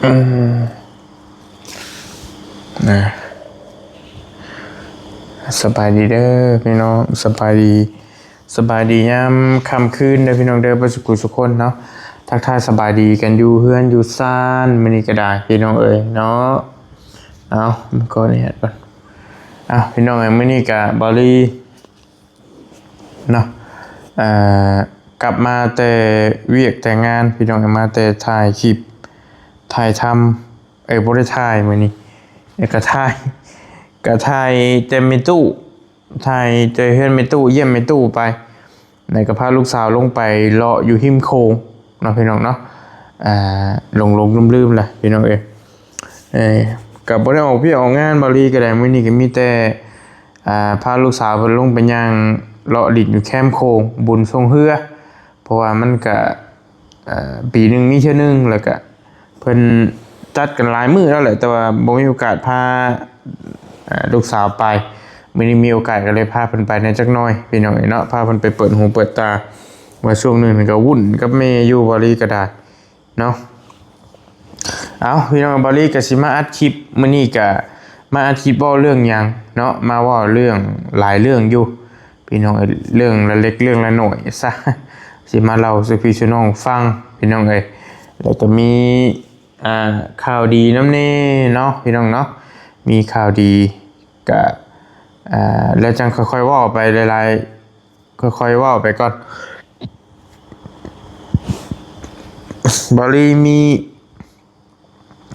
ເອີ ນະ ສະບາຍດີເດີພີ່ນ້ອງ ສະບາຍດີ ສະບາຍດີຍາມຄ່ຳຄືນເດີພີ່ນ້ອງເດີ ເບິດສຸຂູສຸຄົນເນາະ ທັກທາຍສະບາຍດີກັນຢູ່ເຮືອນຢູ່ຊານ ມື້ນີ້ກໍໄດ້ພີ່ນ້ອງເອີຍເນາະ. ເອົາ ມັນກໍນີ້ກ່ອນ ເອົາ ພີ່ນ້ອງເອີຍ ມື້ນີ້ກະ ເບົາລີ ເນາະ ເອີ ກັບມາແຕ່ວຽກແຕ່ງານ ພີ່ນ້ອງ ມາແຕ່ຖ່າຍຄລິບຖ່າຍທຳ ເອີ ບໍ່ໄດ້ຖ່າຍມື້ນີ້ ແລ້ວກໍຖ່າຍ ກໍຖ່າຍແຕ່ແມ່ຕູ້ ຖ່າຍແຕ່ເຮືອນແມ່ຕູ້ ຢ້ຽມແມ່ຕູ້ໄປ ແລ້ວກໍພາລູກສາວລົງໄປເລາະຢູ່ຮິມໂຂງເນາະ ພີ່ນ້ອງເນາະ ອ່າ ຫຼົງໆລືມໆລະ ພີ່ນ້ອງເອີຍ. ເອີ ກໍບໍ່ໄດ້ອອກວຽກອອກງານ ເບົາລີກໍໄດ້ ມື້ນີ້ກໍມີແຕ່ ອ່າ ພາລູກສາວເພິ່ນລົງໄປຍ່າງເລາະຫຼິ້ນຢູ່ແຄມໂຂງ ບຸນຊ່ວງເຮືອ ເພາະວ່າມັນກະ ເອີ ປີໜຶ່ງມີເທື່ອໜຶ່ງ ແລ້ວກະເພິ່ນຈັດກັນຫຼາຍມື້ແລ້ວແຫຼະ ແຕ່ວ່າບໍ່ມີໂອກາດພາ ເອີ ລູກສາວໄປ. ມື້ນີ້ມີໂອກາດກໍເລີຍພາເພິ່ນໄປແດ່ຈັກໜ່ອຍ ພີ່ນ້ອງເອີຍເນາະ ພາເພິ່ນໄປເປີດຫູເປີດຕາ ວ່າຊ່ວງໜຶ່ງກໍວຸ້ນກັບແມ່ຢູ່ ເບົາລີກໍໄດ້ ເນາະ. ເອົາ ພີ່ນ້ອງ ເບົາລີກໍຊິມາອັດຄລິບ ມື້ນີ້ກໍມາອັດຄລິບເວົ້າເລື່ອງຫຍັງເນາະ ມາເວົ້າເລື່ອງຫຼາຍເລື່ອງຢູ່ ພີ່ນ້ອງເອີຍ ເລື່ອງລະເລັກເລື່ອງລະໜ້ອຍຊະ ຊິມາເລົ່າສູ່ພີ່ສູ່ນ້ອງຟັງ ພີ່ນ້ອງເອີຍ. ແລ້ວກໍມີ ອ່າ ຂ່າວດີນຳແດ່ເນາະ ພີ່ນ້ອງເນາະ ມີຂ່າວດີ ກະ ອ່າ ແລ້ວຈັ່ງຄ່ອຍໆເວົ້າໄປຫຼາຍໆ ຄ່ອຍໆເວົ້າໄປກ່ອນ. ເບົາລີມີ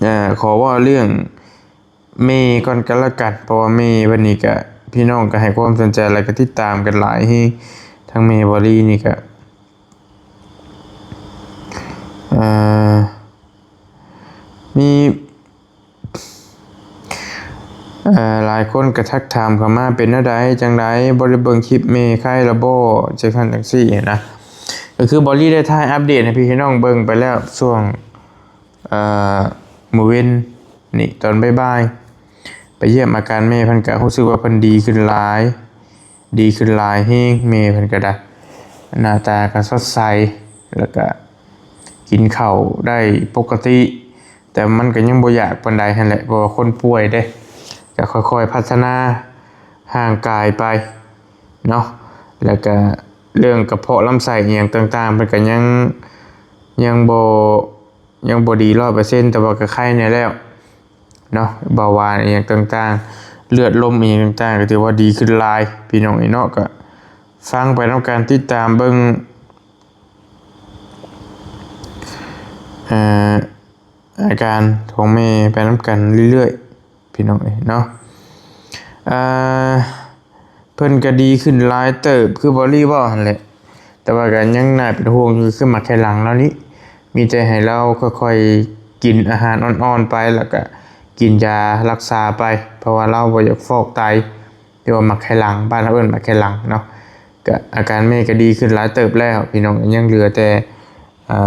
ເອີ ຂໍເວົ້າເລື່ອງແມ່ກ່ອນກໍແລ້ວກັນ ເພາະວ່າແມ່ເພິ່ນນີ້ກະ ພີ່ນ້ອງກໍໃຫ້ຄວາມສົນໃຈ ແລ້ວກໍຕິດຕາມກັນຫຼາຍແຮງ ທາງແມ່ເບົາລີນີ້ກະ ເອີ ມີ ເອີ ຫຼາຍຄົນກໍທັກຖາມເຂົ້າມາ ເປັນແນວໃດ ຈັ່ງໃດ ບໍ່ໄດ້ເບິ່ງຄລິບແມ່ ໄຄລະບໍ່ ຈັ່ງຊັ້ນຈັ່ງຊີ້ນະ. ກໍຄືເບົາລີໄດ້ຖ່າຍອັບເດດໃຫ້ພີ່ໃຫ້ນ້ອງເບິ່ງໄປແລ້ວ ຊ່ວງ ເອີ ມື້ເວັນນີ້ຕອນບ່າຍໆ ໄປຢ້ຽມອາການແມ່ ເພິ່ນກໍຮູ້ສຶກວ່າເພິ່ນດີຂຶ້ນຫຼາຍ ດີຂຶ້ນຫຼາຍແຮງ ແມ່ເພິ່ນກໍໄດ້ ໜ້າຕາກໍສົດໃສ ແລ້ວກໍກິນເຂົ້າໄດ້ປົກກະຕິ ແຕ່ມັນກໍຍັງບໍ່ຢາກປານໃດຫັ້ນແຫຼະ ເພາະວ່າຄົນປ່ວຍເດ້ ກໍຄ່ອຍໆພັດທະນາຮ່າງກາຍໄປເນາະ. ແລ້ວກໍເລື່ອງກະເພາະລຳໄສ້ອີ່ຫຍັງຕ່າງໆ ເພິ່ນກໍຍັງ ຍັງບໍ່ ຍັງບໍ່ດີຮ້ອຍເປີເຊັນ ແຕ່ວ່າກໍໄຄແດ່ແລ້ວເນາະ. ເບົາຫວານອີ່ຫຍັງຕ່າງໆ ເລືອດລົມອີ່ຫຍັງຕ່າງໆ ກໍຖືວ່າດີຂຶ້ນຫຼາຍ ພີ່ນ້ອງເອີຍເນາະ. ກໍຟັງໄປນຳກັນ ຕິດຕາມເບິ່ງ ເອີ ອາການຂອງແມ່ໄປນຳກັນເລື້ອຍໆ ພີ່ນ້ອງເອີຍເນາະ. ເອີ ເພິ່ນກໍດີຂຶ້ນຫຼາຍເຕີບ ຄືເບົາລີເວົ້າຫັ້ນແຫຼະ ແຕ່ວ່າກໍຍັງໜ້າເປັນຫ່ວງຢູ່ ຄືໝາກໄຂ່ຫຼັງລາວນີ້ ມີແຕ່ໃຫ້ລາວຄ່ອຍໆກິນອາຫານອ່ອນໆໄປ ແລ້ວກໍກິນຢາຮັກສາໄປ ເພາະວ່າລາວບໍ່ຢາກຟອກໄຕ ຫຼືວ່າໝາກໄຂ່ຫຼັງ ບ້ານເຮົາເອີ້ນໝາກໄຂ່ຫຼັງເນາະ. ກະອາການແມ່ກໍດີຂຶ້ນຫຼາຍເຕີບແລ້ວ ພີ່ນ້ອງ ຍັງເຫຼືອແຕ່ ເອີ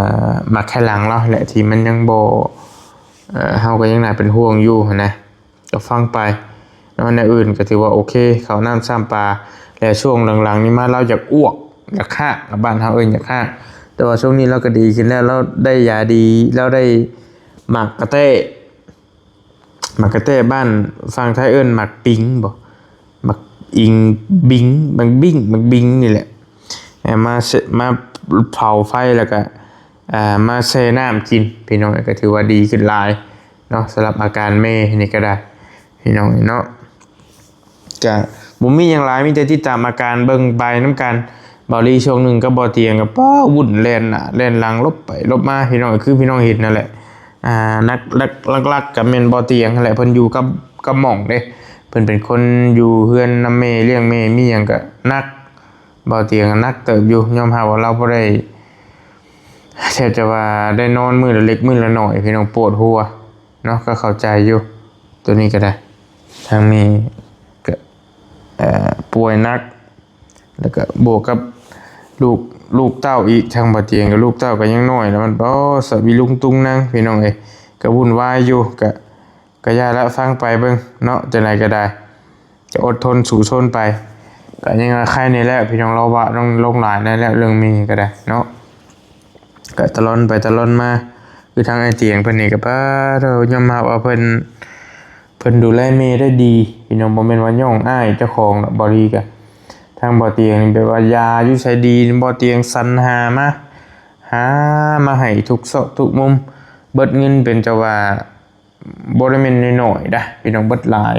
ໝາກໄຂ່ຫຼັງລາວແຫຼະ ທີ່ມັນຍັງບໍ່ ເອີ ເຮົາກໍຍັງໜ້າເປັນຫ່ວງຢູ່ຫັ້ນນະ. ກໍຟັງໄປເນາະ ແນວອື່ນກໍຖືວ່າໂອເຄ ເຂົ້ານ້ຳຊ້ຳປາ. ແລະ ຊ່ວງຫຼັງໆນີ້ມາລາວຢາກອວກ ຢາກຮາກ ບ້ານເຮົາເອີ້ນຢາກຮາກ ແຕ່ວ່າຊ່ວງນີ້ລາວກໍດີຂຶ້ນແລ້ວ ລາວໄດ້ຢາດີ ລາວໄດ້ໝາກກະແຕ້ ໝາກກະແຕ້ ບ້ານຝັ່ງໄທເອີ້ນໝາກປິງບໍ ໝາກອິງ ບິງ ໝາກບິງ ໝາກບິງນີ້ແຫຼະ ເອົາມາ ມາເຜົາໄຟ ແລ້ວກໍ ອ່າ ມາແຊ່ນ້ຳກິນ ພີ່ນ້ອງ ກໍຖືວ່າດີຂຶ້ນຫຼາຍເນາະ ສຳລັບອາການແມ່ນີ້ກໍໄດ້ ພີ່ນ້ອງເນາະ. ກະບໍ່ມີຫຍັງຫຼາຍ ມີແຕ່ຕິດຕາມອາການເບິ່ງໄປນຳກັນ. ເບົາລີຊ່ວງໜຶ່ງກັບບໍ່ຕຽງກໍປ້າວຸ້ນແລ່ນໜ້າແລ່ນຫຼັງ ຫຼົບໄປຫຼົບມາ ພີ່ນ້ອງ ຄືພີ່ນ້ອງເຫັນນັ້ນແຫຼະ. ອ່າ ຫຼັກໆກໍແມ່ນບໍ່ຕຽງຫັ້ນແຫຼະ ເພິ່ນຢູ່ກັບ ກັບໝ່ອງເດ້ ເພິ່ນເປັນຄົນຢູ່ເຮືອນນຳແມ່ ລ້ຽງແມ່ ມີຫຍັງກໍໜັກ. ເບົາຕຽງກໍໜັກເຕີບຢູ່ ຍອມຮັບວ່າລາວບໍ່ໄດ້ ແທບຈະວ່າໄດ້ນອນມື້ລະເລັກມື້ລະໜ້ອຍ ພີ່ນ້ອງ ປວດຫົວເນາະ ກໍເຂົ້າໃຈຢູ່ ໂຕນີ້ກໍໄດ້ ທາງແມ່ກໍ ເອີ ປ່ວຍໜັກ ແລ້ວກໍບວກກັບລູກ ລູກເຕົ້າອີກ ທາງເບົາຕຽງກໍລູກເຕົ້າກໍຍັງນ້ອຍ ແລ້ວມັນ ໂອ້ ສະວິລຸງຕຸງນັງ ພີ່ນ້ອງເອີຍ ກໍວຸ້ນວາຍຢູ່ ກໍ ກໍຢ່າລະ ຟັງໄປເບິ່ງເນາະ ຈັ່ງໃດກໍໄດ້ ຈະອົດທົນສູ້ຊົນໄປ ກໍຍັງວ່າໄຄແດ່ແລ້ວ ພີ່ນ້ອງ ລາວວ່າລົງ ລົງຫຼາຍແດ່ແລ້ວ ເລື່ອງແມ່ກໍໄດ້ເນາະ ກໍຕະລ່ອນໄປຕະລ່ອນມາ ຄືທາງອ້າຍຕຽງເພິ່ນນີ້ກໍປາໂທ້ ຍອມຮັບວ່າເພິ່ນ ເພິ່ນດູແລແມ່ໄດ້ດີພີ່ນ້ອງ ບໍ່ແມ່ນວ່າຍ້ອງອ້າຍເຈົ້າຂອງດອກ ເບົາລີກໍ ທາງເບົາຕຽງນີ້ແບບວ່າຢາຢູ່ໃສດີ ເບົາຕຽງສັນຫາມາ ຫາມາໃຫ້ທຸກຊອກທຸກມຸມ ເບິດເງິນເປັນເຈົ້າວ່າ ບໍ່ໄດ້ແມ່ນນ້ອຍໆ ດາ ພີ່ນ້ອງ ເບິດຫຼາຍ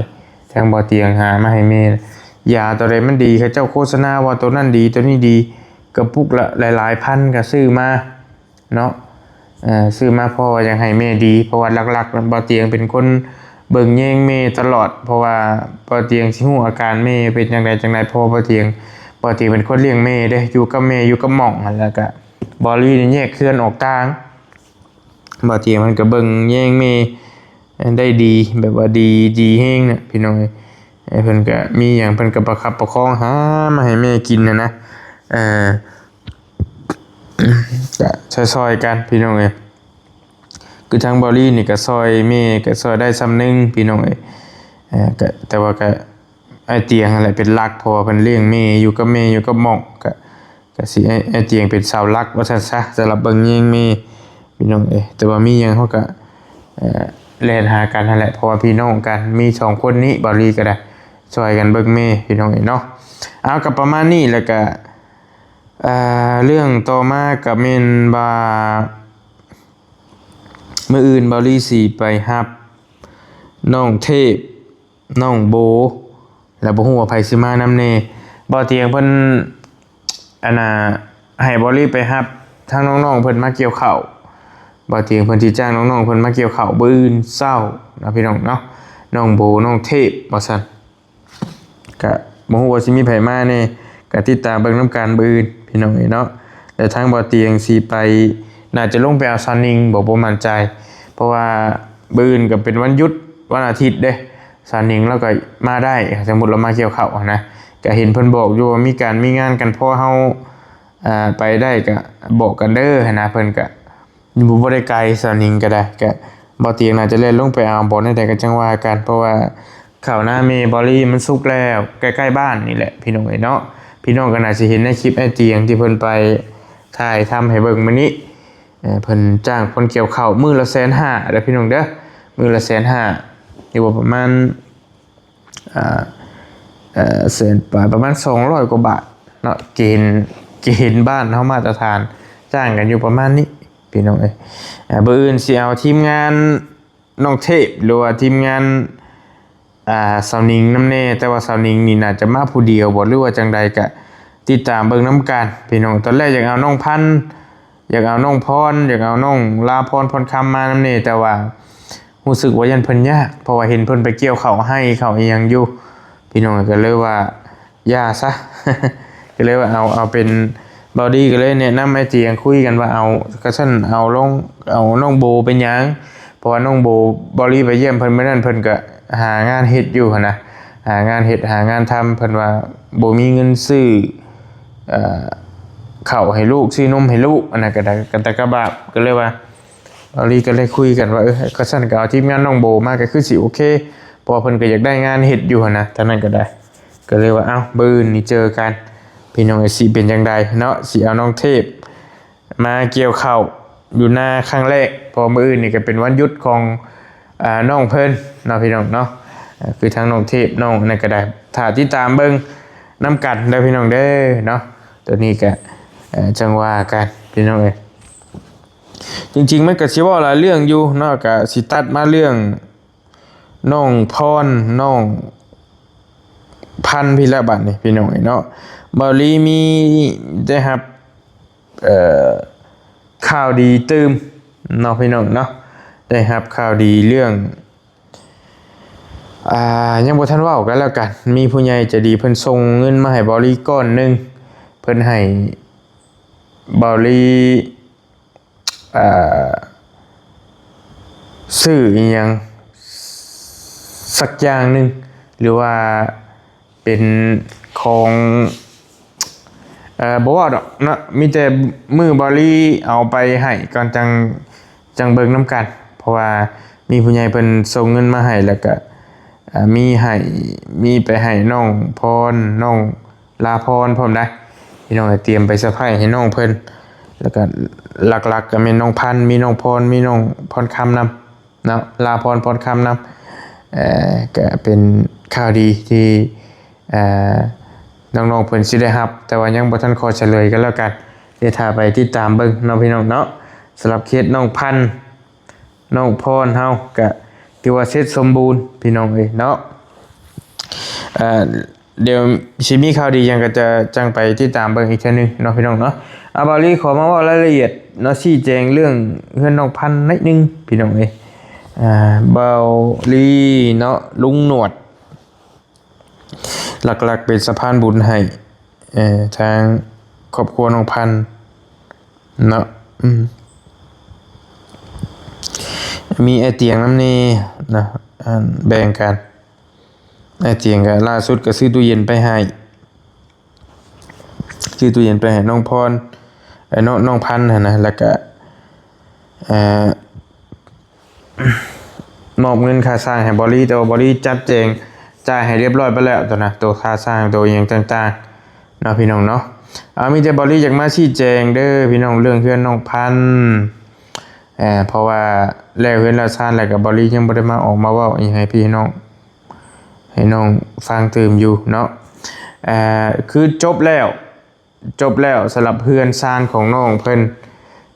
ທາງເບົາຕຽງຫາມາໃຫ້ແມ່ ຢາຕົວໃດມັນດີ ເຂົາເຈົ້າໂຄສະນາວ່າຕົວນັ້ນດີ ຕົວນີ້ດີ ກະປຸກລະຫຼາຍໆພັນ ກະຊື້ມາເນາະ ເອີ ຊື້ມາເພາະວ່າຢາກໃຫ້ແມ່ດີ ເພາະວ່າຫຼັກໆ ເບົາຕຽງເປັນຄົນເບິ່ງແຍງແມ່ຕະຫຼອດ ເພາະວ່າເບົາຕຽງຊິຮູ້ອາການແມ່ເປັນຈັ່ງໃດຈັ່ງໃດ ເພາະວ່າເບົາຕຽງ ເບົາຕຽງເປັນຄົນລ້ຽງແມ່ເດ້ ຢູ່ກັບແມ່ ຢູ່ກັບໝ້ອງຫັ້ນ ແລ້ວກະເບົາລີນີ້ແຍກເຮືອນອອກຕ່າງ ເບົາຕຽງເພິ່ນກໍເບິ່ງແຍງແມ່ໄດ້ດີ ແບບວ່າດີ ດີແຮງນະພີ່ນ້ອງເອີຍ ເພິ່ນກໍມີຫຍັງເພິ່ນກໍປະຄັບປະຄອງຫາມາໃຫ້ແມ່ກິນຫັ້ນນະ ເອີ ກໍຊ່ອຍໆກັນພີ່ນ້ອງເອີຍ ຄືທາງເບົາລີນີ້ກໍຊ່ອຍແມ່ ກໍຊ່ອຍໄດ້ສ່ຳໜຶ່ງພີ່ນ້ອງເອີຍ ເອີ ກໍ ແຕ່ວ່າກໍ ອ້າຍຕຽງຫັ້ນແຫຼະເປັນຫຼັກ ເພາະວ່າເພິ່ນລ້ຽງແມ່ ຢູ່ກັບແມ່ ຢູ່ກັບໝ້ອງ ກະ ກະຊິອ້າຍ ອ້າຍຕຽງເປັນເສົາຫຼັກວ່າຊັ້ນຊະ ສຳລັບເບິ່ງແຍງແມ່ພີ່ນ້ອງເອີຍ ແຕ່ວ່າມີຫຍັງເຮົາກະ ເອີ ແລ່ນຫາກັນຫັ້ນແຫຼະ ເພາະວ່າພີ່ນ້ອງກັນ ມີສອງຄົນນີ້ ເບົາລີກໍໄດ້ ຊ່ອຍກັນເບິ່ງແມ່ພີ່ນ້ອງເອີຍເນາະ ເອົາ ກໍປະມານນີ້ ແລ້ວກະ ເອີ ເລື່ອງຕໍ່ມາກະແມ່ນວ່າ ມື້ອື່ນເບົາລີຊິໄປຮັບນ້ອງເທບ ນ້ອງໂບ ແລ້ວບໍ່ຮູ້ວ່າໃຜຊິມານຳແດ່ ເບົາຕຽງເພິ່ນ ອັນນ່າ ໃຫ້ເບົາລີໄປຮັບທາງນ້ອງໆເພິ່ນມາກ່ຽວເຂົ້າ ເບົາຕຽງເພິ່ນຊິຈ້າງນ້ອງໆເພິ່ນມາກ່ຽວເຂົ້າມື້ອື່ນເຊົ້າເນາະ ພີ່ນ້ອງເນາະ ນ້ອງໂບ ນ້ອງເທບ ວ່າຊັ້ນ ກະບໍ່ຮູ້ວ່າຊິມີໃຜມາແດ່ ກະຕິດຕາມເບິ່ງນຳກັນມື້ອື່ນພີ່ນ້ອງເອີຍເນາະ ແລະທາງເບົາຕຽງຊິໄປ ໜ້າຈະລົງໄປເອົາສາວນິງບໍ ບໍ່ໝັ້ນໃຈ ເພາະວ່າມື້ອື່ນກໍເປັນວັນຢຸດ ວັນອາທິດເດ້ ສາວນິງລາວກໍມາໄດ້ ສົມມຸດລາວມາກ່ຽວເຂົ້າຫັ້ນນະ ກະເຫັນເພິ່ນບອກຢູ່ວ່າມີການມີງານກັນ ພໍເຮົາ ເອີ ໄປໄດ້ກະບອກກັນເດີຫັ້ນນະ ເພິ່ນກະ ຢູ່ບໍ່ໄດ້ໄກ ສາວນິງກໍໄດ້ ກະບໍ່ຕຽງໜ້າຈະແລ່ນລົງໄປເອົາ ບໍ່ແນວໃດກໍຈັ່ງວ່າກັນ ເພາະວ່າເຂົ້ານາແມ່ເບົາລີມັນສຸກແລ້ວ ໃກ້ໆບ້ານນີ້ແຫຼະ ພີ່ນ້ອງເອີຍເນາະ ພີ່ນ້ອງກໍໜ້າຊິເຫັນໃນຄລິບອ້າຍຕຽງທີ່ເພິ່ນໄປຖ່າຍທຳໃຫ້ເບິ່ງມື້ນີ້ ເອີ ເພິ່ນຈ້າງຄົນກ່ຽວເຂົ້າມື້ລະແສນຫ້າເດີພີ່ນ້ອງເດີ ມື້ລະແສນຫ້າ ຫຼືວ່າປະມານ ອ່າ ເອີ ແສນປາຍ ປະມານສອງຮ້ອຍກວ່າບາດເນາະ ເກນ ເກນບ້ານເຮົາມາດຕະຖານ ຈ້າງກັນຢູ່ປະມານນີ້ພີ່ນ້ອງເອີຍ ເອີ ມື້ອື່ນຊິເອົາທີມງານນ້ອງເທບ ຫຼືວ່າທີມງານ ອ່າ ສາວນິງນຳແດ່ ແຕ່ວ່າສາວນິງນີ້ໜ້າຈະມາຜູ້ດຽວບໍ ຫຼືວ່າຈັ່ງໃດ ກະຕິດຕາມເບິ່ງນຳກັນພີ່ນ້ອງ ຕອນແລກຢາກເອົານ້ອງພັນ ຢາກເອົານ້ອງພອນ ຢາກເອົານ້ອງລາພອນ ພອນຄຳມານຳແດ່ ແຕ່ວ່າ ຮູ້ສຶກວ່າຢ້ານເພິ່ນຍາກ ເພາະວ່າເຫັນເພິ່ນໄປກ່ຽວເຂົ້າໄຮ່ເຂົ້າອີ່ຫຍັງຢູ່ ພີ່ນ້ອງ ກໍເລີຍວ່າຢ່າຊະ ກໍເລີຍວ່າເອົາ ເອົາເປັນ ເບົາລີກໍເລີຍແນະນຳອ້າຍຕຽງ ຄຸຍກັນວ່າເອົາ ກະຊັ້ນເອົາລອງ ເອົານ້ອງໂບເປັນຫຍັງ ເພາະວ່ານ້ອງໂບ ເບົາລີໄປຢ້ຽມເພິ່ນມື້ນັ້ນ ເພິ່ນກໍຫາງານເຮັດຢູ່ຫັ້ນນະ ຫາງານເຮັດ ຫາງານທຳ ເພິ່ນວ່າບໍ່ມີເງິນຊື້ ເອີ ເຂົ້າໃຫ້ລູກ ຊື້ນົມໃຫ້ລູກ ອັນນັ້ນກໍໄດ້ ກໍແຕ່ກະບາບ ກໍເລີຍວ່າ ເບົາລີກໍເລີຍຄຸຍກັນວ່າ ເອີ ຄັນຊັ້ນກໍເອົາທີມງານນ້ອງໂບມາກໍຄືຊິໂອເຄ ເພາະວ່າເພິ່ນກໍຢາກໄດ້ງານເຮັດຢູ່ຫັ້ນນະ ທາງນັ້ນກໍໄດ້ ກໍເລີຍວ່າ ເອົ້າ ມື້ອື່ນນີ້ເຈີກັນ ພີ່ນ້ອງເອີຍ ຊິເປັນຈັ່ງໃດເນາະ ຊິເອົານ້ອງເທບມາກ່ຽວເຂົ້າຢູ່ນາຄັ້ງແລກ ເພາະວ່າມື້ອື່ນນີ້ກໍເປັນວັນຢຸດຂອງ ອ່າ ນ້ອງເພິ່ນເນາະ ພີ່ນ້ອງເນາະ ຄືທາງນ້ອງເທບ ນ້ອງອັນນັ້ນກໍໄດ້ ຖ້າຕິດຕາມເບິ່ງນຳກັນເດີ ພີ່ນ້ອງເດີເນາະ ໂຕນີ້ກໍ ເອີ ຈັ່ງວ່າກັນ ພີ່ນ້ອງເອີຍ. ຈິງໆ ມັນກໍຊິເວົ້າຫຼາຍເລື່ອງຢູ່ເນາະ ກໍຊິຕັດມາເລື່ອງນ້ອງພອນ ນ້ອງພັນພີ້ລະ ບາດນີ້ພີ່ນ້ອງເອີຍເນາະ ເບົາລີມີໄດ້ຮັບ ເອີ ຂ່າວດີຕື່ມເນາະ ພີ່ນ້ອງເນາະ ໄດ້ຮັບຂ່າວດີເລື່ອງ ອ່າ ຍັງບໍ່ທັນເວົ້າກັນແລ້ວກັນ ມີຜູ້ໃຫຍ່ໃຈດີເພິ່ນສົ່ງເງິນມາໃຫ້ເບົາລີກ້ອນໜຶ່ງ ເພິ່ນໃຫ້ເບົາລີ ອ່າ ຊື້ອີ່ຫຍັງສັກຢ່າງໜຶ່ງ ຫຼືວ່າເປັນຂອງ ເອີ ບໍ່ເວົ້າດອກເນາະ ມີແຕ່ມື້ເບົາລີເອົາໄປໃຫ້ກ່ອນ ຈັ່ງ ຈັ່ງເບິ່ງນຳກັນ ເພາະວ່າມີຜູ້ໃຫຍ່ເພິ່ນສົ່ງເງິນມາໃຫ້ ແລ້ວກະ ອ່າ ມີໃຫ້ ມີໄປໃຫ້ນ້ອງພອນ ນ້ອງລາພອນພ້ອມໄດ໋ ພີ່ນ້ອງ ຕຽມໄປເຊີໄພຣສ໌ໃຫ້ນ້ອງເພິ່ນ ລະກະຫຼັກໆກະແມ່ນນ້ອງພັນ ມີນ້ອງພອນ ມີນ້ອງພອນຄຳນຳເນາະ ລາພອນ ພອນຄຳນຳ ເອີ ກະເປັນຂ່າວດີທີ່ ເອີ ນ້ອງໆເພິ່ນຊິໄດ້ຮັບ ແຕ່ວ່າຍັງບໍ່ທັນຂໍສະເຫຼີຍກັນແລ້ວກັນ ດຽວຖ້າໄປຕິດຕາມເບິ່ງເນາະພີ່ນ້ອງເນາະ. ສຳລັບເຄສນ້ອງພັນ ນ້ອງພອນເຮົາກະຖືວ່າເສັດສົມບູນພີ່ນ້ອງເອີຍເນາະ. ເອີ ດຽວຊິມີຂ່າວດີຫຍັງກະຈະຈັ່ງໄປຕິດຕາມເບິ່ງອີກເທື່ອໜຶ່ງເນາະພີ່ນ້ອງເນາະ. ອາ ບ່າວລີຂໍມາເວົ້າລາຍລະອຽດເນາະ ຊີ້ແຈງເລື່ອງເຮືອນນ້ອງພັນໜ້ອຍໜຶ່ງພີ່ນ້ອງເອີຍ. ອາ ບ່າວລີເນາະ ລຸງໜວດ ຫຼັກໆເປັນສະພານບຸນໃຫ້ ເອີ ທາງຄອບຄົວນ້ອງພັນເນາະ ອືມ ມີອ້າຍຕຽງນຳແດ່ເນາະ ອັນ ແບ່ງກັນ ອ້າຍຕຽງກະລ່າສຸດກະຊື້ຕູ້ເຢັນໄປໃຫ້ ຊື້ຕູ້ເຢັນໄປໃຫ້ນ້ອງພອນ ເອີ ນ້ອງ ນ້ອງພັນຫັ້ນນະ ລະກະ ເອີ ມອບເງິນຄ່າສ້າງໃຫ້ບ່າວລີ ແຕ່ວ່າບ່າວລີຈັດແຈງຈ່າຍໃຫ້ຮຽບຮ້ອຍໄປແລ້ວ ໂຕນະ ໂຕຄ່າສ້າງ ໂຕອີ່ຫຍັງຕ່າງໆເນາະພີ່ນ້ອງເນາະ. ເອົາ ມີແຕ່ບ່າວລີຢາກມາຊີ້ແຈງເດີພີ່ນ້ອງ ເລື່ອງເຮືອນນ້ອງພັນ ເອີ ເພາະວ່າແລ້ວເຮືອນແລ້ວຊານແລ້ວ ກະບ່າວລີຍັງບໍ່ໄດ້ມາອອກມາເວົ້າອີ່ຫຍັງໃຫ້ພີ່ໃຫ້ນ້ອງ ໃຫ້ນ້ອງຟັງຕື່ມຢູ່ເນາະ. ເອີ ຄືຈົບແລ້ວ ຈົບແລ້ວສຳລັບເຮືອນຊານຂອງນ້ອງເພິ່ນ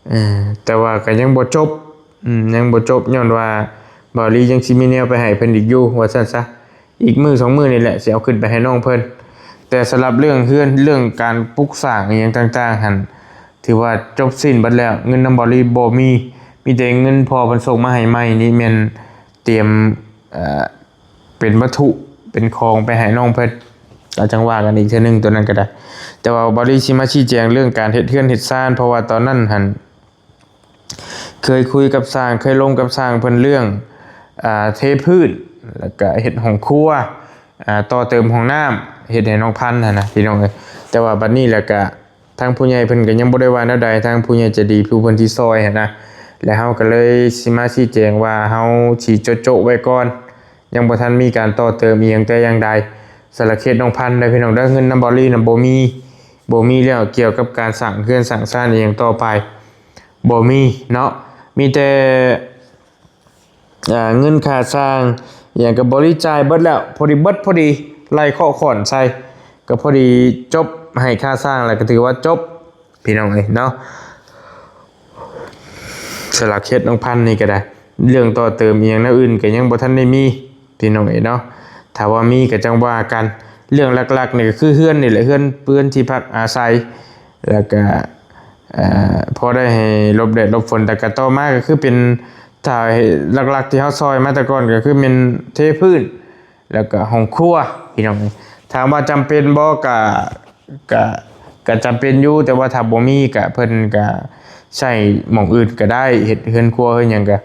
ເອີ ແຕ່ວ່າກະຍັງບໍ່ຈົບ ອືມ ຍັງບໍ່ຈົບ ຍ້ອນວ່າບ່າວລີຍັງຊິມີແນວໄປໃຫ້ເພິ່ນອີກຢູ່ ວ່າຊັ້ນຊະ. ອີກມື້ສອງມື້ນີ້ແຫຼະ ຊິເອົາຂຶ້ນໄປໃຫ້ນ້ອງເພິ່ນ. ແຕ່ສຳລັບເລື່ອງເຮືອນ ເລື່ອງການປຸກສ້າງອີ່ຫຍັງຕ່າງໆຫັ້ນ ຖືວ່າຈົບສິ້ນເບິດແລ້ວ. ເງິນນຳບ່າວລີບໍ່ມີ ມີແຕ່ເງິນພໍ່ເພິ່ນສົ່ງມາໃຫ້ໃໝ່ນີ້ ແມ່ນຕຽມ ເອີ ເປັນວັດຖຸ ເປັນຂອງໄປໃຫ້ນ້ອງເພິ່ນ ກະຈັ່ງວ່າກັນອີກເທື່ອໜຶ່ງ ໂຕນັ້ນກະໄດ້. ແຕ່ວ່າບ່າວລີຊິມາຊີ້ແຈງເລື່ອງການເຮັດເຮືອນເຮັດຊານ ເພາະວ່າຕອນນັ້ນຫັ້ນ ເຄີຍຄຸຍກັບຊ່າງ ເຄີຍລົມກັບຊ່າງເພິ່ນເລື່ອງ ອາ ເທພື້ນ ລະກະເຮັດຫ້ອງຄົວ ອາ ຕໍ່ເຕີມຫ້ອງນ້ຳ ເຮັດໃຫ້ນ້ອງພັນຫັ້ນນະພີ່ນ້ອງເອີຍ. ແຕ່ວ່າບັດນີ້ລະກະ ທາງຜູ້ໃຫຍ່ເພິ່ນກະຍັງບໍ່ໄດ້ວ່າແນວໃດ ທາງຜູ້ໃຫຍ່ໃຈດີຜູ້ເພິ່ນທີ່ຊ່ອຍຫັ້ນນະ ແລະເຮົາກະເລີຍຊິມາຊີ້ແຈງວ່າ ເຮົາຊິໂຈະໆໄວ້ກ່ອນ ຍັງບໍ່ທັນມີການຕໍ່ເຕີມອີ່ຫຍັງແຕ່ຢ່າງໃດ. ສຳລັບເຂດໜອງພັນເດີພີ່ນ້ອງເດີ ເງິນນຳບ່າວລີນະບໍ່ມີ ບໍ່ມີແລ້ວ ກ່ຽວກັບການສ້າງເຮືອນສ້າງຊານອີ່ຫຍັງຕໍ່ໄປ ບໍ່ມີເນາະ ມີແຕ່ ເງິນຄ່າສ້າງອີ່ຫຍັງກະບໍລິຈາຍເບິດແລ້ວ ພໍດີເບິດພໍດີ ໄລ່ເຄາະຄ້ອນໃສ່ ກະພໍດີຈົບ ໃຫ້ຄ່າສ້າງແລ້ວກະຖືວ່າຈົບ ພີ່ນ້ອງເອີຍເນາະ. ສຳລັບເຂດໜອງພັນນີ້ກະໄດ້ ເລື່ອງຕໍ່ເຕີມອີ່ຫຍັງແນວອື່ນກະຍັງບໍ່ທັນໄດ້ມີ ພີ່ນ້ອງເອີຍເນາະ. ຖ້າວ່າມີກະຈັ່ງວ່າກັນ ເລື່ອງຫຼັກໆນີ້ກະຄືເຮືອນນີ້ແຫຼະ ເຮືອນ ເຮືອນທີ່ພັກອາໄສ ແລ້ວກະ ເອີ ພໍໄດ້ໃຫ້ຫຼົບແດດຫຼົບຝົນ ແຕ່ກະຕໍ່ມາກະຄືເປັນ ຖ້າຫຼັກໆທີ່ເຮົາຊ່ອຍມາແຕ່ກ່ອນກະຄືແມ່ນເທພື້ນ ແລ້ວກະຫ້ອງຄົວ ພີ່ນ້ອງ. ຖາມວ່າຈຳເປັນບໍ່ ກະ ກະ ກະຈຳເປັນຢູ່ ແຕ່ວ່າຖ້າບໍ່ມີກະ ເພິ່ນກະໃຊ້ໝ່ອງອື່ນກະໄດ້ ເຮັດເຮືອນຄົວເຮັດຫຍັງກະ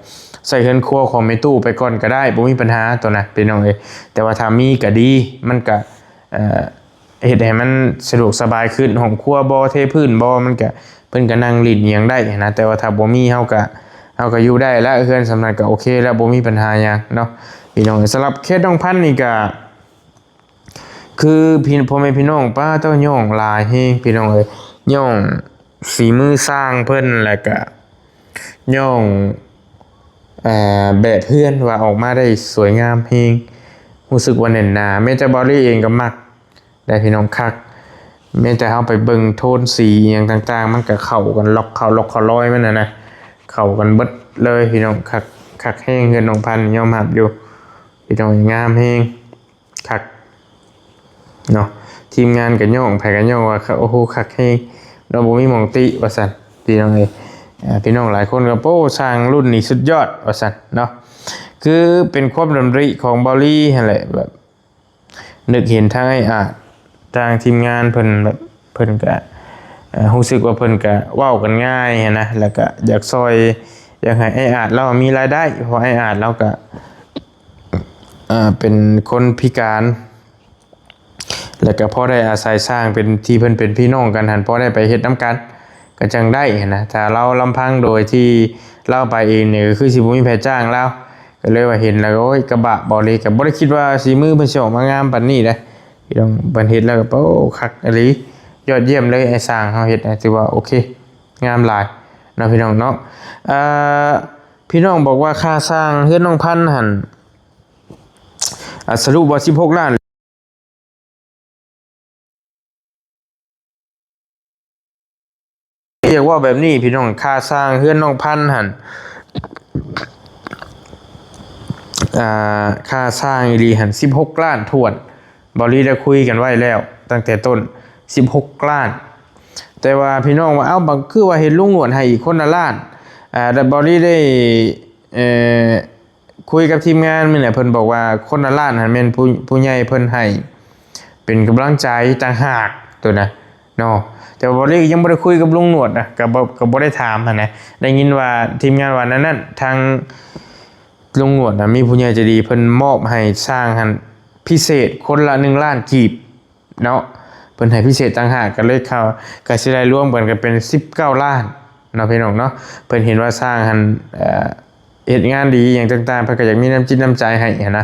ໃຊ້ເຮືອນຄົວຂອງແມ່ຕູ້ໄປກ່ອນກະໄດ້ ບໍ່ມີບັນຫາໂຕນັ້ນ ພີ່ນ້ອງເອີຍ. ແຕ່ວ່າຖ້າມີກະດີ ມັນກະ ເອີ ເຮັດໃຫ້ມັນສະດວກສະບາຍຂຶ້ນ ຫ້ອງຄົວບໍ່ ເທພື້ນບໍ່ ມັນກະ ເພິ່ນກະນັ່ງຫຼິ້ນອີ່ຫຍັງໄດ້ຫັ້ນນະ. ແຕ່ວ່າຖ້າບໍ່ມີ ເຮົາກະ ເຮົາກະຢູ່ໄດ້ລະ ເຮືອນສ່ຳນັ້ນກະໂອເຄລະ ບໍ່ມີບັນຫາຫຍັງເນາະ ພີ່ນ້ອງ. ສຳລັບເຂດໜອງພັນນີ້ກະ ຄືພີ່ ພໍ່ແມ່ພີ່ນ້ອງ ປ້າເຈົ້າ ຍ້ອງຫຼາຍແຮງ ພີ່ນ້ອງເອີຍ ຍ້ອງສີມືຊ່າງເພິ່ນ ແລ້ວກະຍ້ອງ ເອີ ແບບເຮືອນວ່າອອກມາໄດ້ສວຍງາມແຮງ ຮູ້ສຶກວ່າແໜ້ນໜາ. ແມ້ແຕ່ບ່າວລີເອງກະມັກ ໄດ້ພີ່ນ້ອງ ຄັກ ແມ້ແຕ່ເຮົາໄປເບິ່ງໂທນສີອີ່ຫຍັງຕ່າງໆ ມັນກະເຂົ້າກັນ ລັອກເຂົ້າ ລັອກເຂົ້າລອຍມັນຫັ້ນນະ ເຂົ້າກັນເບິດເລີຍ ພີ່ນ້ອງ. ຄັກ ຄັກແຮງ ເຮືອນໜອງພັນຍອມຮັບຢູ່ ພີ່ນ້ອງ ງາມແຮງ ຄັກເນາະ. ທີມງານກະຍ້ອງ ໃຜກະຍ້ອງວ່າ ໂອ້ໂຫ ຄັກແຮງເນາະ ບໍ່ມີໝ່ອງຕິວ່າຊັ້ນ ພີ່ນ້ອງເອີຍ. ເອີ ພີ່ນ້ອງຫຼາຍຄົນກະ ໂອ້ ຊ່າງລຸ້ນນີ້ສຸດຍອດວ່າຊັ້ນເນາະ. ຄືເປັນຄວາມດຳລິຂອງບ່າວລີຫັ້ນແຫຼະ ແບບ ນຶກເຫັນທາງອ້າຍອາດ ທາງທີມງານເພິ່ນແບບ ເພິ່ນກະ ເອີ ຮູ້ສຶກວ່າເພິ່ນກະເວົ້າກັນງ່າຍຫັ້ນນະ ແລ້ວກະຢາກຊ່ອຍ ຢາກໃຫ້ອ້າຍອາດລາວມີລາຍໄດ້ ເພາະອ້າຍອາດລາວກະ ເອີ ເປັນຄົນພິການ ແລ້ວກະພໍໄດ້ອາໄສຊ່າງເປັນ ທີ່ເພິ່ນເປັນພີ່ນ້ອງກັນຫັ້ນ ພໍໄດ້ໄປເຮັດນຳກັນ ກະຈັ່ງໄດ້ຫັ້ນນະ. ຖ້າລາວລຳພັງໂດຍທີ່ລາວໄປເອງນີ້ ກະຄືຊິບໍ່ມີໃຜຈ້າງລາວ ກະເລີຍວ່າເຫັນແລ້ວກະ ໂອ້ຍ ກະບາກ ບ່າວລີກະບໍ່ໄດ້ຄິດວ່າສີມືເພິ່ນຊິອອກມາງາມປານນີ້ເດ້ ພີ່ນ້ອງ. ເພິ່ນເຮັດແລ້ວກະ ໂອ້ ຄັກອີ່ຫຼີ ຍອດຢ້ຽມເລີຍ ອ້າຍຊ່າງເຮົາເຮັດ ຖືວ່າໂອເຄ ງາມຫຼາຍເນາະ ພີ່ນ້ອງເນາະ. ເອີ ພີ່ນ້ອງບອກວ່າຄ່າສ້າງເຮືອນນ້ອງພັນຫັ້ນ ອາ ສະຫຼຸບວ່າສິບຫົກລ້ານ ຢາກເວົ້າແບບນີ້ພີ່ນ້ອງ, ຄ່າສ້າງເຮືອນນ້ອງພັນຫັ້ນ ອ່າ ຄ່າສ້າງອີ່ຫຼີຫັ້ນສິບຫົກລ້ານຖ້ວນ. ເບົາຫຼີໄດ້ຄຸຍກັນໄວ້ແລ້ວຕັ້ງແຕ່ຕົ້ນ ສິບຫົກລ້ານ. ແຕ່ວ່າພີ່ນ້ອງວ່າ ເອົ້າ ບາງ ຄືວ່າເຫັນລຸງໜວດໃຫ້ອີກຄົນລະລ້ານ. ອ່າ ແຕ່ເບົາຫຼີໄດ້ ເອີ ຄຸຍກັບທີມງານມື້ນັ້ນ ເພິ່ນບອກວ່າຄົນລະລ້ານຫັ້ນແມ່ນຜູ້ ຜູ້ໃຫຍ່ເພິ່ນໃຫ້ເປັນກຳລັງໃຈຕ່າງຫາກໂຕນະເນາະ. ແຕ່ວ່າເບົາຫຼີຍັງບໍ່ໄດ້ຄຸຍກັບລຸງໜວດນະ ກໍບໍ່ ກໍບໍ່ໄດ້ຖາມຫັ້ນນະ. ໄດ້ຍິນວ່າທີມງານວ່ານັ້ນໆ ທາງລຸງໜວດນະ ມີຜູ້ໃຫຍ່ໃຈດີເພິ່ນມອບໃຫ້ຊ່າງຫັ້ນພິເສດຄົນລະໜຶ່ງລ້ານກີບ ເນາະ, ເພິ່ນໃຫ້ພິເສດຕ່າງຫາກ ກໍເລີຍເຂົ້າ ກໍຊິໄດ້ລວມກັນກໍເປັນສິບເກົ້າລ້ານເນາະ ພີ່ນ້ອງເນາະ. ເພິ່ນເຫັນວ່າຊ່າງຫັ້ນ ເອີ ເຮັດງານດີຫຍັງຕ່າງໆ ເພິ່ນກໍຢາກມີນ້ຳຈິດນ້ຳໃຈໃຫ້ຫັ້ນນະ.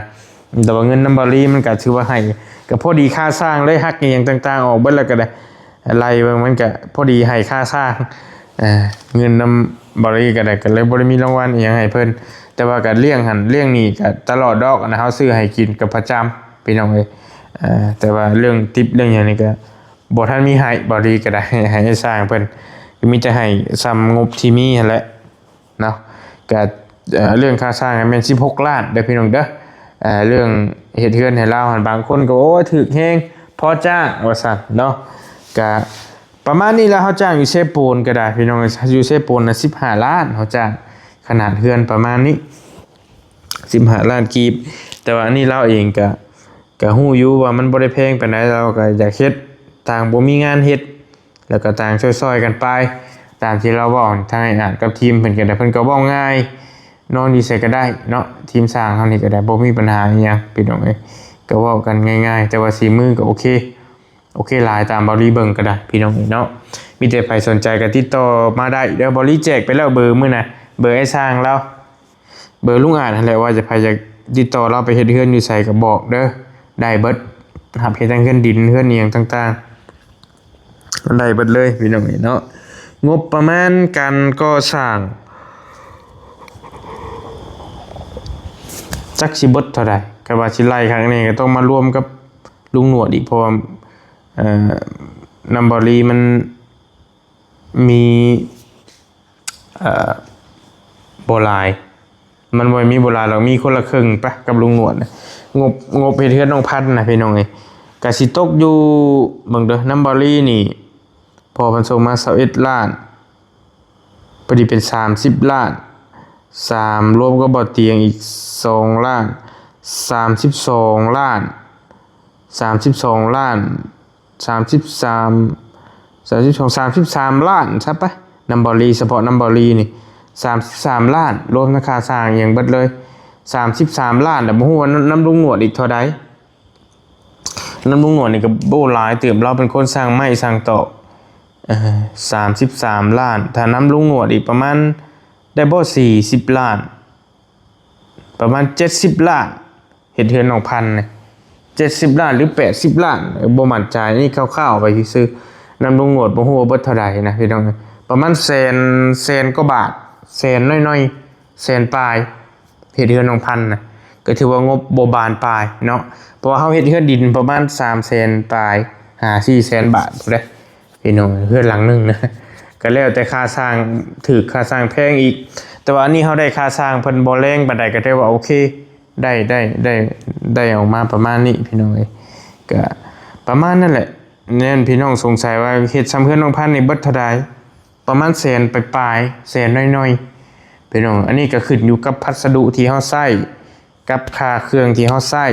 ແຕ່ວ່າເງິນນຳເບົາຫຼີມັນກໍຖືວ່າໃຫ້ ກໍພໍດີຄ່າຊ່າງເລີຍ, ຫັກອີ່ຫຍັງຕ່າງໆອອກເບິດແລ້ວກໍໄດ້ ໄລ່ເບິ່ງມັນກໍພໍດີໃຫ້ຄ່າຊ່າງ. ເອີ ເງິນນຳເບົາຫຼີກໍໄດ້ ກໍເລີຍບໍ່ໄດ້ມີລາງວັນອີ່ຫຍັງໃຫ້ເພິ່ນ, ແຕ່ວ່າກໍລ້ຽງຫັ້ນລ້ຽງນີ້ກໍຕະຫຼອດດອກນະ, ເຮົາຊື້ໃຫ້ກິນກໍປະຈຳ ພີ່ນ້ອງເອີຍ. ເອີ ແຕ່ວ່າເລື່ອງຕິບເລື່ອງຫຍັງນີ້ກໍບໍ່ທັນມີໃຫ້, ເບົາຫຼີກໍໄດ້ໃຫ້ ໃຫ້ຊ່າງເພິ່ນ, ກໍມີແຕ່ໃຫ້ສ່ຳງົບທີ່ມີຫັ້ນແຫຼະເນາະ. ກໍ ເອີ ເລື່ອງຄ່າສ້າງຫັ້ນແມ່ນສິບຫົກລ້ານເດີພີ່ນ້ອງເດີ. ເອີ ເລື່ອງເຮັດເຮືອນໃຫ້ລາວຫັ້ນ ບາງຄົນກໍ ໂອ້ຍ ຖືກແຮງ ພໍຈ້າງ ວ່າຊັ້ນເນາະ. ກໍປະມານນີ້ແຫຼະ, ເຮົາຈ້າງຢູ່ເຊໂປນກໍໄດ້ພີ່ນ້ອງ, ຢູ່ເຊໂປນນະສິບຫ້າລ້ານ ເຮົາຈ້າງ ຂະໜາດເຮືອນປະມານນີ້ ສິບຫ້າລ້ານກີບ. ແຕ່ວ່າອັນນີ້ລາວເອງກະ ກະຮູ້ຢູ່ວ່າມັນບໍ່ໄດ້ແພງປານໃດ, ລາວກະຢາກເຮັດ, ຕ່າງບໍ່ມີງານເຮັດ ແລ້ວກະຕ່າງຊ່ອຍໆກັນໄປ. ຕາມທີ່ລາວເວົ້າ ທາງອ້າຍອາດກັບທີມເພິ່ນກະໄດ້ ເພິ່ນກະເວົ້າງ່າຍ, ນອນຢູ່ໃສກະໄດ້ເນາະ, ທີມຊ່າງເຮົານີ້ກະໄດ້ ບໍ່ມີບັນຫາອີ່ຫຍັງ ພີ່ນ້ອງເອີຍ, ກະເວົ້າກັນງ່າຍໆ. ແຕ່ວ່າສີມືກະໂອເຄ ໂອເຄຫຼາຍ ຕາມເບົາຫຼີເບິ່ງກໍໄດ້ ພີ່ນ້ອງເອີຍເນາະ. ມີແຕ່ໃຜສົນໃຈກໍຕິດຕໍ່ມາໄດ້ເດີ, ເບົາຫຼີແຈກໄປແລ້ວເບີມື້ນະ, ເບີອ້າຍຊ່າງລາວ ເບີລຸງອາດຫັ້ນແຫຼະ, ວ່າຈະໃຜຢາກຕິດຕໍ່ລາວໄປເຮັດເຮືອນຢູ່ໃສກໍບອກເດີ, ໄດ້ເບິດ, ຮັບເຮັດທັງເຮືອນດິນ ເຮືອນອີ່ຫຍັງຕ່າງໆ ໄດ້ເບິດເລີຍ ພີ່ນ້ອງເອີຍເນາະ. ງົບປະມານການກໍ່ສ້າງ ຈັກຊິເບິດເທົ່າໃດ, ກໍວ່າຊິໄລ່ຄັ້ງນີ້ກໍຕ້ອງມາລວມກັບ ລຸງໜວດອີກ, ເພາະວ່າ ເອີ ນຳເບົາຫຼີມັນມີ ເອີ ບໍ່ຫຼາຍ, ມັນບໍ່ມີບໍ່ຫຼາຍດອກ, ມີຄົນລະເຄິ່ງປະກັບລຸງໜວດ. ງົບ ງົບເຮັດເຮືອນນ້ອງພັນນະ ພີ່ນ້ອງເອີຍ, ກະຊິຕົກຢູ່ ເບິ່ງເດີ ນຳເບົາຫຼີນີ້ ພໍ່ເພິ່ນສົ່ງມາຊາວເອັດລ້ານ, ພໍດີເປັນສາມສິບລ້ານ, ສາມ ລວມກັບບໍ່ຕຽງອີກສອງລ້ານ, ສາມສິບສອງລ້ານ, ສາມສິບສອງລ້ານ, ສາມສິບສາມ ສາມສິບສອງ ສາມສິບສາມລ້ານຊະປະ, ນຳເບົາຫຼີ ສະເພາະນຳເບົາຫຼີນີ້ ສາມສິບສາມລ້ານ, ລວມທັງຄ່າສ້າງອີ່ຫຍັງເບິດເລີຍ ສາມສິບສາມລ້ານ. ແລ້ວບໍ່ຮູ້ວ່ານຳ ນຳລຸງໜວດອີກເທົ່າໃດ? ນຳລຸງໜວດນີ້ກໍບໍ່ຫຼາຍເຕີບ, ລາວເປັນຄົນສ້າງໄມ້ສ້າງຕອກ. ເອີ ສາມສິບສາມລ້ານ, ຖ້ານຳລຸງໜວດອີກປະມານ ໄດ້ບໍ່ສີ່ສິບລ້ານ, ປະມານເຈັດສິບລ້ານ, ເຮັດເຮືອນນ້ອງພັນນີ້ ເຈັດສິບລ້ານ ຫຼື ແປດສິບລ້ານ, ບໍ່ໝັ້ນໃຈ, ນີ້ຄ່າວໆໄປຊື່ໆ. ນຳລຸງໜວດບໍ່ຮູ້ວ່າເບິດເທົ່າໃດນະ ພີ່ນ້ອງ, ປະມານແສນ ແສນກວ່າບາດ, ແສນໜ້ອຍໆ ແສນປາຍ. ເຮັດເຮືອນນ້ອງພັນນະ ກໍຖືວ່າງົບບໍ່ບານປາຍເນາະ, ເພາະວ່າເຮົາເຮັດເຮືອນດິນປະມານສາມແສນປາຍ ຫາສີ່ແສນບາດພຸ້ນເດ້ ພີ່ນ້ອງ, ເຮືອນຫຼັງໜຶ່ງນະ. ກໍແລ້ວແຕ່ຄ່າສ້າງຖືກ ຄ່າສ້າງແພງອີກ, ແຕ່ວ່າອັນນີ້ເຮົາໄດ້ຄ່າສ້າງເພິ່ນບໍ່ແລງປານໃດ ກໍຖືວ່າໂອເຄ ໄດ້ ໄດ້ ໄດ້ ໄດ້ອອກມາປະມານນີ້ ພີ່ນ້ອງເອີຍ. ກໍປະມານນັ້ນແຫຼະ, ແມ່ນ ພີ່ນ້ອງສົງໄສວ່າເຮັດຊ່ຳເຮືອນນ້ອງພັນນີ້ເບິດເທົ່າໃດ? ປະມານແສນປາຍໆ ແສນໜ້ອຍໆ ພີ່ນ້ອງ. ອັນນີ້ກໍຂຶ້ນຢູ່ກັບພັດສະດຸທີ່ເຮົາໃຊ້ ກັບຄ່າເຄື່ອງທີ່ເຮົາໃຊ້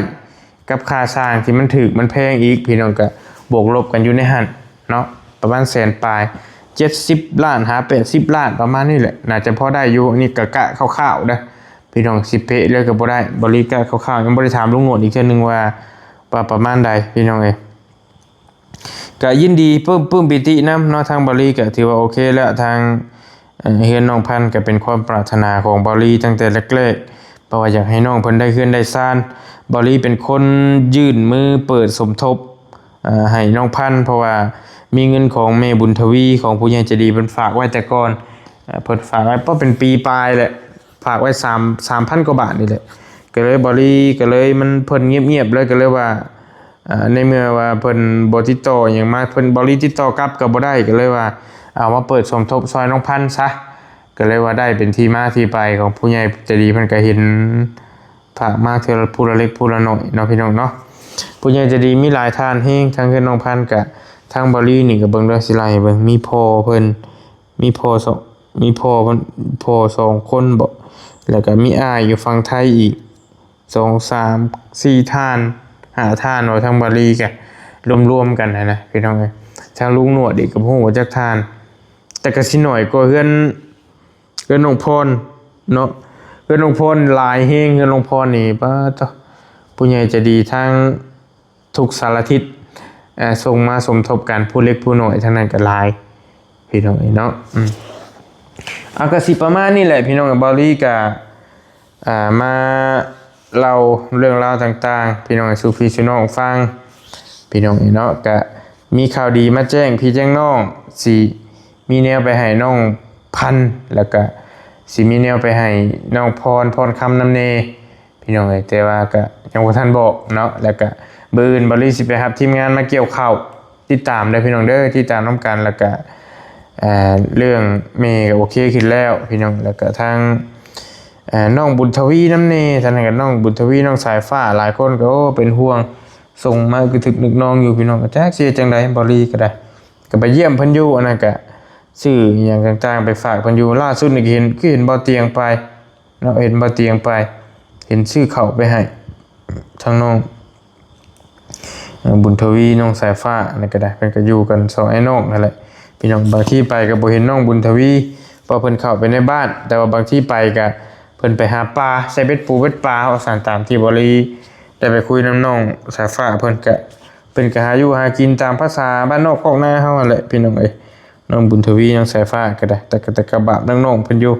ກັບຄ່າຊ່າງທີ່ມັນຖືກມັນແພງອີກ ພີ່ນ້ອງ, ກໍບວກລົບກັນຢູ່ໃນຫັ້ນເນາະ, ປະມານແສນປາຍ ເຈັດສິບລ້ານຫາແປດສິບລ້ານ ປະມານນີ້ແຫຼະ, ໜ້າຈະພໍໄດ້ຢູ່. ອັນນີ້ກໍກະຄ່າວໆເດີ ພີ່ນ້ອງ, ຊິເປະເລີຍກໍບໍ່ໄດ້, ເບົາຫຼີກະຄ່າວໆ ຍັງບໍ່ໄດ້ຖາມລຸງໜວດອີກເທື່ອໜຶ່ງວ່າ ວ່າປະມານໃດ ພີ່ນ້ອງເອີຍ. ກະຍິນດີ ປຶ້ມ ປຶ້ມປີຕິນຳເນາະ, ທາງເບົາຫຼີກະຖືວ່າໂອເຄແລ້ວ, ທາງ ເອີ ເຮືອນນ້ອງພັນກະເປັນຄວາມປາດຖະໜາຂອງເບົາຫຼີຕັ້ງແຕ່ແລກໆ ເພາະວ່າຢາກໃຫ້ນ້ອງເພິ່ນໄດ້ເຮືອນໄດ້ຊານ. ເບົາຫຼີເປັນຄົນຍື່ນມືເປີດສົມທົບ ເອີ ໃຫ້ນ້ອງພັນ ເພາະວ່າ ມີເງິນຂອງແມ່ບຸນທະວີ ຂອງຜູ້ໃຫຍ່ໃຈດີ ເພິ່ນຝາກໄວ້ແຕ່ກ່ອນ. ເອີ ເພິ່ນຝາກໄວ້ ກໍເປັນປີປາຍແຫຼະ ຝາກໄວ້ສາມ ສາມພັນກວ່າບາດນີ້ແຫຼະ. ກໍເລີຍ ເບົາລີ ກໍເລີຍ ມັນ ເພິ່ນງຽບໆເລີຍ ກໍເລີຍວ່າ ເອີ ໃນເມື່ອວ່າເພິ່ນບໍ່ຕິດຕໍ່ຫຍັງມາ ເພິ່ນ ເບົາລີ ຕິດຕໍ່ກັບກໍບໍ່ໄດ້ ກໍເລີຍວ່າເອົາມາເປີດສົມທົບຊ່ອຍນ້ອງພັນຊະ. ກໍເລີຍວ່າໄດ້ເປັນທີ່ມາທີ່ໄປຂອງຜູ້ໃຫຍ່ໃຈດີ ເພິ່ນກໍເຫັນ ຝາກມາເທື່ອລະຜູ້ລະເລັກຜູ້ລະນ້ອຍເນາະ ພີ່ນ້ອງເນາະ. ຜູ້ໃຫຍ່ໃຈດີມີຫຼາຍທ່ານແຮງ ທັງເຮືອນນ້ອງພັນກະ ທາງເບົາລີນີ້ກະເບິ່ງເດີ ຊິໄລ່ໃຫ້ເບິ່ງ ມີພໍ່ເພິ່ນ ມີພໍ່ສອງ ມີພໍ່ເພິ່ນ ພໍ່ສອງຄົນບໍ ແລ້ວກະມີອ້າຍຢູ່ຝັ່ງໄທອີກ ສອງ ສາມ ສີ່ທ່ານ ຫ້າທ່ານ ເວົ້າທາງເບົາລີກະລວມໆກັນຫັ້ນນະ ພີ່ນ້ອງເອີຍ. ທາງລຸງໜວດອີກກະບໍ່ຮູ້ວ່າຈັກທ່ານ ແຕ່ກະຊິໜ້ອຍກວ່າເຮືອນ ເຮືອນນ້ອງພອນເນາະ ເຮືອນນ້ອງພອນຫຼາຍແຮງ ເຮືອນນ້ອງພອນນີ້ ປາດໂທ້ ຜູ້ໃຫຍ່ໃຈດີທັງທຸກສາລະທິດ ເອີ ສົ່ງມາສົມທົບກັນ ຜູ້ເລັກຜູ້ນ້ອຍທັງນັ້ນກໍຫຼາຍ ພີ່ນ້ອງເອີຍເນາະ. ອືມ ເອົາ ກໍຊິປະມານນີ້ແຫຼະ ພີ່ນ້ອງເອີຍ. ເບົາລີກໍ ອ່າ ມາເລົ່າເລື່ອງລາວຕ່າງໆ ພີ່ນ້ອງເອີຍ ສູ່ພີ່ສູ່ນ້ອງຟັງ ພີ່ນ້ອງເອີຍເນາະ. ກະມີຂ່າວດີມາແຈ້ງພີ່ແຈ້ງນ້ອງ ຊິມີແນວໄປໃຫ້ນ້ອງພັນ ແລ້ວກະຊິມີແນວໄປໃຫ້ນ້ອງພອນ ພອນຄຳນຳແດ່ ພີ່ນ້ອງເອີຍ. ແຕ່ວ່າກະຍັງບໍ່ທັນບອກເນາະ ແລ້ວກະມື້ອື່ນເບົາລີຊິໄປຮັບທີມງານມາກ່ຽວເຂົ້າ ຕິດຕາມເດີພີ່ນ້ອງເດີ ຕິດຕາມນຳກັນ. ແລ້ວກະ ເອີ ເລື່ອງແມ່ກໍໂອເຄຂຶ້ນແລ້ວພີ່ນ້ອງ ແລ້ວກະທາງ ເອີ ນ້ອງບຸນທະວີນຳແດ່ ທາງນັ້ນກໍນ້ອງບຸນທະວີ ນ້ອງສາຍຟ້າ ຫຼາຍຄົນກໍ ໂອ້ ເປັນຫ່ວງ ສົ່ງມາກະທຶກນຶກນອງຢູ່ ພີ່ນ້ອງ. ກໍຈັກຊິເຮັດຈັ່ງໃດ ເບົາລີກໍໄດ້ ກໍໄປຢ້ຽມເພິ່ນຢູ່ ອັນນັ້ນກໍຊື້ອີ່ຫຍັງຕ່າງໆໄປຝາກເພິ່ນຢູ່. ລ່າສຸດນີ້ກໍເຫັນ ຄືເຫັນເບົາຕຽງໄປເນາະ ເຫັນເບົາຕຽງໄປ ເຫັນຊື້ເຂົ້າໄປໃຫ້ທາງນ້ອງ ເອີ ບຸນທະວີ ນ້ອງສາຍຟ້າ ອັນນັ້ນກໍໄດ້ ເພິ່ນກໍຢູ່ກັນສອງອ້າຍນ້ອງນັ້ນແຫຼະ ພີ່ນ້ອງ. ບາງທີໄປກໍບໍ່ເຫັນນ້ອງບຸນທະວີ ເພາະເພິ່ນເຂົ້າໄປໃນບ້ານ ແຕ່ວ່າບາງທີໄປກໍເພິ່ນໄປຫາປາ ໃສ່ເບັດປູເບັດປາ ວ່າຊັ້ນ ຕາມທີ່ເບົາລີໄດ້ໄປຄຸຍນຳນ້ອງສາຍຟ້າ ເພິ່ນກໍ ເພິ່ນກໍຫາຢູ່ຫາກິນຕາມພາສາບ້ານນອກຄອກນາເຮົາຫັ້ນແຫຼະ ພີ່ນ້ອງເອີຍ. ນ້ອງບຸນທະວີ ນ້ອງສາຍຟ້າກໍໄດ້ ແຕ່ກໍ ແຕ່ກໍບາບນ້ອງໆເພິ່ນຢູ່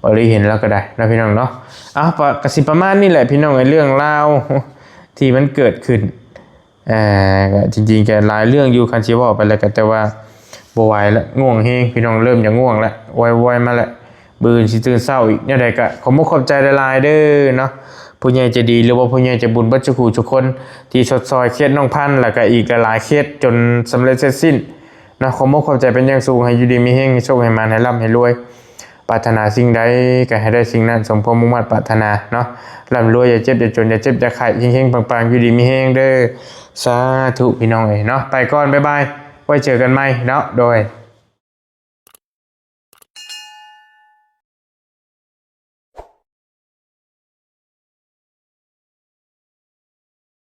ເບົາລີເຫັນແລ້ວກໍໄດ້ເນາະ ພີ່ນ້ອງເນາະ. ເອົາ ປະ ກໍຊິປະມານນີ້ແຫຼະ ພີ່ນ້ອງເອີຍ ເລື່ອງລາວທີ່ມັນເກີດຂຶ້ນ. ເອີ ກໍຈິງໆກໍຫຼາຍເລື່ອງຢູ່ ຄັນຊິເວົ້າໄປແລ້ວກໍ ແຕ່ວ່າບໍ່ໄຫວລະ ງ່ວງແຮງ ພີ່ນ້ອງ ເລີ່ມຢາກງ່ວງລະ ວອຍໆມາລະ ມື້ອື່ນຊິຕື່ນເຊົ້າອີກ. ແນວໃດກໍຂອບມຸກຂອບໃຈຫຼາຍໆເດີເນາະ ຜູ້ໃຫຍ່ໃຈດີ ຫຼືວ່າຜູ້ໃຫຍ່ໃຈບຸນເບິດສູ່ຜູ້ສູ່ຄົນ ທີ່ຊົດຊ່ອຍເຄສນ້ອງພັນ ແລ້ວກໍອີກຫຼາຍໆເຄສຈົນສຳເລັດເສັດສິ້ນເນາະ. ຂອບມຸກຂອບໃຈເປັນຢ່າງສູງ ໃຫ້ຢູ່ດີມີແຮງ ໃຫ້ໂຊກໃຫ້ໝານ ໃຫ້ລ່ຳໃຫ້ລວຍ ປາດຖະໜາສິ່ງໃດກໍໃຫ້ໄດ້ສິ່ງນັ້ນ ສົມຄວາມມຸ່ງມາດປາດຖະໜາເນາະ. ລ່ຳລວຍ ຢ່າເຈັບຢ່າຈົນ ຢ່າເຈັບຢ່າໄຂ້ ເຮັງໆປັງໆ ຢູ່ດີມີແຮງເດີ ສາທຸ ພີ່ນ້ອງເອີຍເນາະ. ໄປກ່ອນ ບາຍບາຍ ໄວ້ເຈີກັນໃໝ່ເນາະ ໂດຍ.